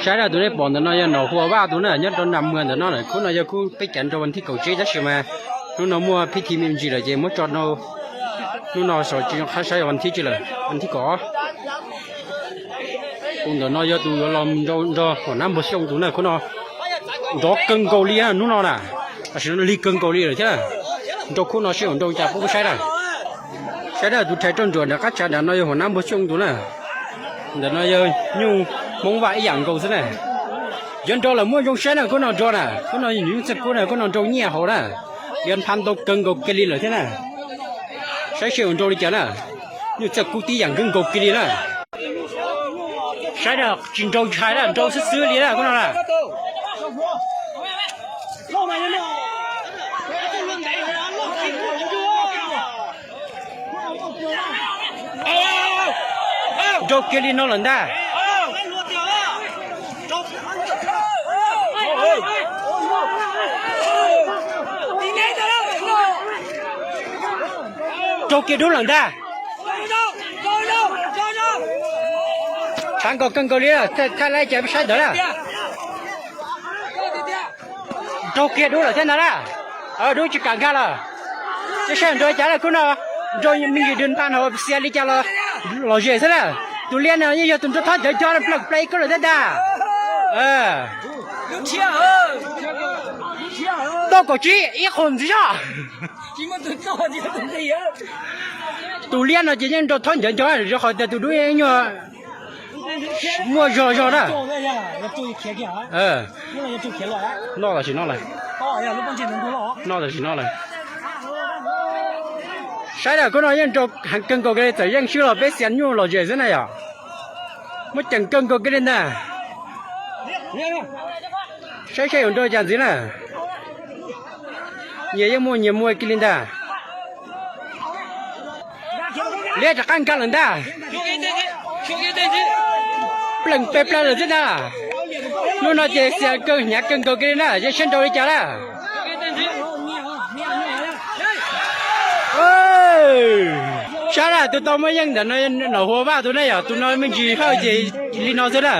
Saib na, tus nej pom ntawm no yog Nom Hua Vaj tus na, nyob rau Nam Muag ntawm no na. Khub no yog khub peb cav nrau vas thib kaum tsib tab sis mas hnub no muaj phib thi me ntsis lawm ces muab tso rau hnub no saum tsis zoo qab saib yog vas thib tsib lawm, vas thib kaum ob. Tus ntawm no yog tus yuav los nrau nrog Huam Nab Npug Xyooj tus na, khub no nrov kawg nkaus li hnub no na, tam sim no lig kawg nkaus li lawm thiab. Nrau khub no seb yuav nrau cas pub saib na. Saib na, tus rhais roj ntsuam nram qab tshav nram no yog Huam Nab Npug Xyooj tus na. Ntawm no yog nyuj Hmoob Vaj ib yam nkaus xwb na. Yuav nrau lawm muaj zoo saib na, khub no nrau na, khub no nyuj txawj kub na, khub no nrau nyiaj hauv na. Yuav nphav ntau kawg nkaus kiag li lawm thiab na. Saib seb yuav nrau li cas na. Nyuj txawj kub tib yam nkaug nkaus kiag li na. Saib na, tsis nrau ntshai na, nrau xwb xwb li na, khub no na. Nrau kiag li no lawm ntag. Nrau kiag dub lawm ntag. Tshav nkaus kawg nkaus li, thaij laib cas peb saib ntawd na. Nrau kiag dub lawm thiab ntag na. Dub tsis kam nkag lawm. Saib saib nrau cas lawm khub no. Nrau me ntsis dwg npaj no xiav li cas los lom zem xwb na. Tus liab no yeej yog tus nrau thob ncov ncov plees plees kawg lawm thiab ntag. Toj kaum tsib ib qho ntxiv zog. Tus liab no ces yeej nrau thob ncov ncov rau qhov tias tus dub yeej nyuag muaj zog zog na. Noj los tsis noj lawm. Noj los tsis noj lawm. Saib na, khub no yeej nrau heev kawg nkaus kiag li, txawm yeej swb los peb xiav nyuj lom zem xwb na yom. Muab ceem kawg nkaus kiag li ntag. Saib saib yuav nrau cas ntxiv na. Nyias yeej muaj nyias muaj kiag li ntag. Liab rov qab nkag lawm ntag. Plees pes plaws lawm xwb ntag. Hnub no ces xiam kawg hnyav kawg nkaus kiag li na, yeej saib nrau li cas na. Saib na, tus tau muaj yeej ntawm no Nom Hua Vaj tus na yom, tus no me ntsis hawj ces li no xwb na.